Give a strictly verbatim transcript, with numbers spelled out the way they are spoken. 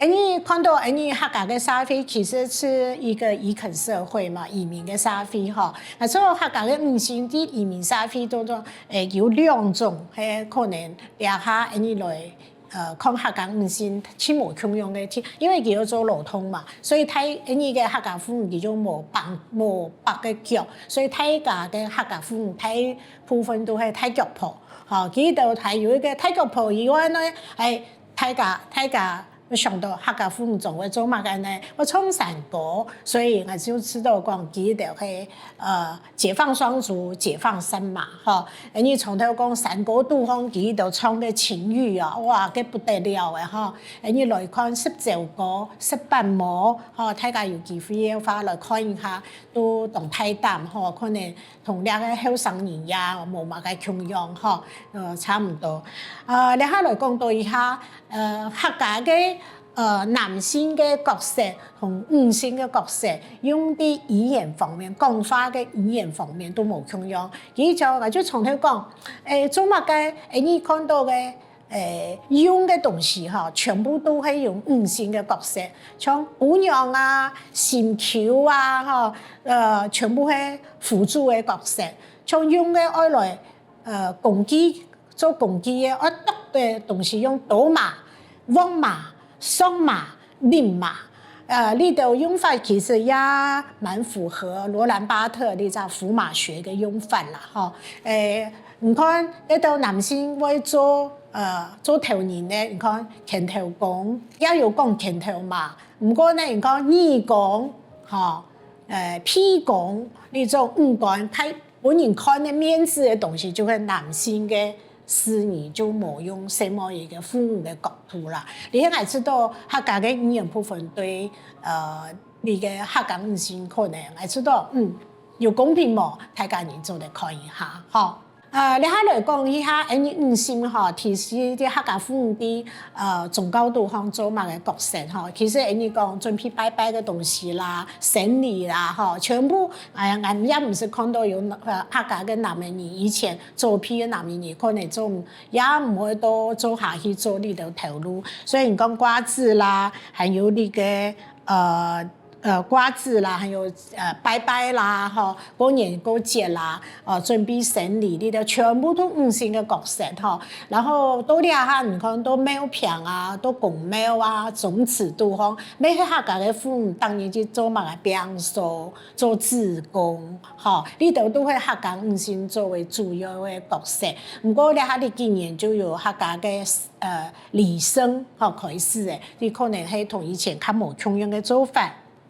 你看到你客家个社會其實是一個移墾社會嘛，移民个社會吼。啊，所以客家个女性在移民社會當中，誒，有兩種，誒，可能這下你來，呃，看客家女性盡無共樣个，因為佢愛做勞動嘛，所以大，你个客家婦女佢就無綁，無綁个腳，所以大家个客家婦女大部分都係大腳婆。吼，佢兜還有一個大腳婆以外呢，誒， 大家，大家想到客家婦女總會做麼个呢？會唱山歌，所以𠊎就知道講，佢兜係，呃，解放雙足，解放三馬，吼。你從頭講山歌肚項，佢兜唱个情慾啊，哇，該不得了誒，吼。你來看十九歌、十八摸，吼，大家有機會个話來看一下，都當大膽，吼，可能 同這个後生人也無麼个共樣吼，呃，差毋多。呃，這下來講到一下，呃，客家个，呃，男性个角色同女性个角色，用在語言方面，講話个語言方面都無共樣。佢就，𠊎就從頭講，誒，做麼个，誒，你看到个， 誒，用个東西吼，全部都係用女性个角色，像餔娘啊、心臼啊，吼，呃，全部係輔助个角色。像用个愛來，呃，工具，做工具个，愛剁个東西用刀嫲、鑊嫲、索嫲、 令嫲。呃，這兜用法其實也蠻符合羅蘭巴特這隻符碼學个用法啦，吼。誒，你看，這兜男性會做，呃，做頭人呢，你看，拳頭功，也有講拳頭嫲。毋過呢，你看，耳公，吼，呃，鼻公，這種五官，大 分人看个面子个東西，就係男性个事業，就無用細妹仔个父母个角度啦。而且𠊎知道客家个語言部分對，呃，你个客家女性可能，𠊎知道，嗯，有公平無？大家人做得看一下，吼。呃，這下來講一下，恁呢女性吼，其實在客家婦女，呃，宗教肚項做麼个角色吼？其實恁呢講，準備拜拜个東西啦，牲禮啦，吼，全部 哎呀，𠊎也毋識看到有，呃，客家个男仔人，以前早期个男仔人可能做，也毋會到做下去做這兜頭路。所以你講掛紙啦，還有那個，呃，呃，掛紙啦，還有，呃，拜拜啦，吼，過年過節啦，呃，準備牲禮，這兜全部都女性个角色，吼。然後到這下，你看到廟坪啊，到公廟啊，宗祠肚項，乜係客家个婦女當然去做麼个拚掃， 做志工，吼，這兜都係客家女性作為主要个角色。毋過這下這幾年就有客家个，呃，禮生，吼，開始誒，佢可能係同以前較無共樣个做法。